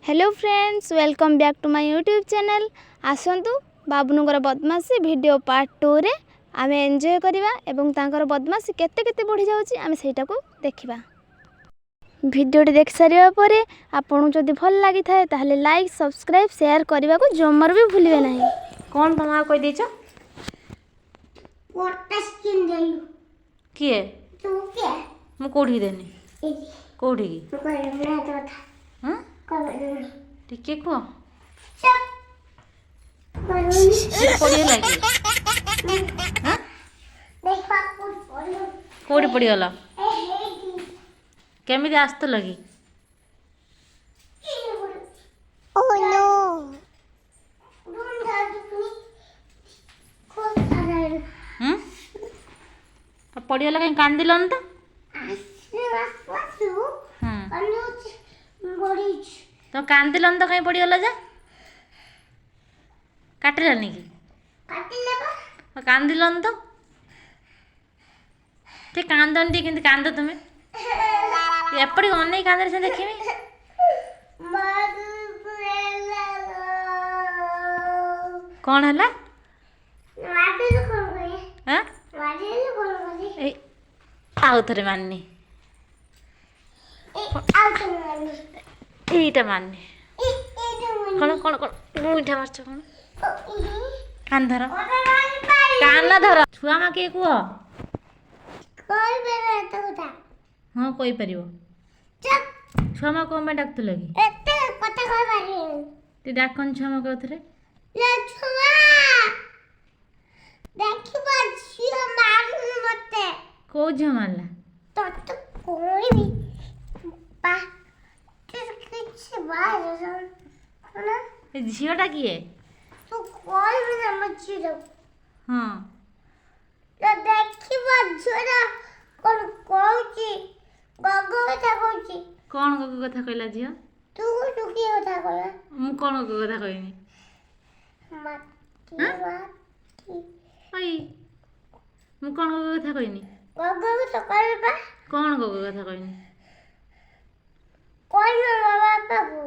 Hello friends, welcome back to my YouTube channel. ଆସନ୍ତୁ, ବାବୁନୁଙ୍କର ବଦମାସି video part 2ରେ ଆମେ enjoy କରିବା ଏବଂ ତାଙ୍କର ବଦମାସି କେତେ କେତେ ବଢ଼ିଯାଉଛି, ଆମେ ସେଇଟାକୁ ଦେଖିବା। ଭିଡ଼ିଓଟି ଦେଖିସାରିବା ପରେ ଆପଣଙ୍କୁ ଯଦି ଭଲ ଲାଗିଥାଏ, ତାହେଲେ ଲାଇକ୍, ସବସ୍କ୍ରାଇବ୍, ସେୟାର କରିବାକୁ ଜମାରୁ ବି ଭୁଲିବେ ନାହିଁ। କ'ଣ ତମ ମା କହିଦେଇଛ? ପଟାସ କିଣିଦେଲୁ। କିଏ? ତୁ କିଏ? ମୁଁ କୋଉଠିକି ଦେନି? ଏଇଠି। କୋଉଠିକି? ମୁଁ କହିବି ନା ଏତେ କଥା। ହଁ। କହିପାରିବିନି। ଟିକେ କୁହ। ଚୁପ୍, କହିବିନି। ପଡ଼ିଗଲା କି? ହଁ? ଦେଖିବା କୋଉଠି ପଡ଼ିବ। କୋଉଠି ପଡ଼ିଗଲ? ଏ ହେଇଠି। କେମିତି ଆସୁଥିଲ କି? Oh no! ହୁଁ, ଆଉ ପଡ଼ିଗଲା କାହିଁ କାନ୍ଦିଲନି ତ? ହୁଁ, ତମେ କାନ୍ଦିଲନି ତ, କାହିଁ ପଡ଼ିଗଲା ଯେ? କାଟିଲାନି କି? ଆଉ କାନ୍ଦିଲନି ତ? ଟିକେ କାନ୍ଦନି, ଟିକେ କେମିତି କାନ୍ଦ ତୁମେ? ଏପଟେ ଅନେଇ କାନ୍ଦରେ ସେ ଦେଖିବି। କ'ଣ ହେଲା? ଆଁ, ଏଇ ଆଉ ଥରେ ମାରିନି। ଏଇଟା ମାରିନି। କ'ଣ କ'ଣ କ'ଣ ଗୁଇଠା ମାରୁଛ କ'ଣ? କାନ ଧର, କାନ ଧର। ଛୁଆ ମା କିଏ କୁହ। ହଁ, କହିପାରିବ। ଛୁଆ ମା କ'ଣ ପାଇଁ ଡାକୁଥିଲ କି? ଏତେ କଥା କହିପାରିବିନି। ଟିକେ ଡାକନି ଛୁଆ ମା ଥରେ। ଲେ ଛୁଆ, ଦେଖିବ ଝିଅ ମାରୁନି ମତେ। କୋଉ ଝିଅ ମାରିଲା? ତତେ କହିବି ବା କିଛି ବାହାର ନା। ଏ ଝିଅଟା କିଏ? ତୁ କହିବି ନା ମୋ ଝିଅଟାକୁ। ହଁ। ତ ଦେଖିବ ଝିଅଟା କଣ କହୁଛି, ଗଗ କଥା କହୁଛି। କ'ଣ ଗଗ କଥା କହିଲା ଝିଅ? ତୁ ତୁ କିଏ କଥା କହିଲା? ମୁଁ କ'ଣ ଗଗ କଥା କହିନି? ମାଟି। ଆଁ? ମାଟି। ଏଇ, ମୁଁ କ'ଣ ଗଗ କଥା କହିନି? ଗଗ କଥା କହିବା। କ'ଣ ଗଗ କଥା କହିନି? କହିବ ବାପାକୁ।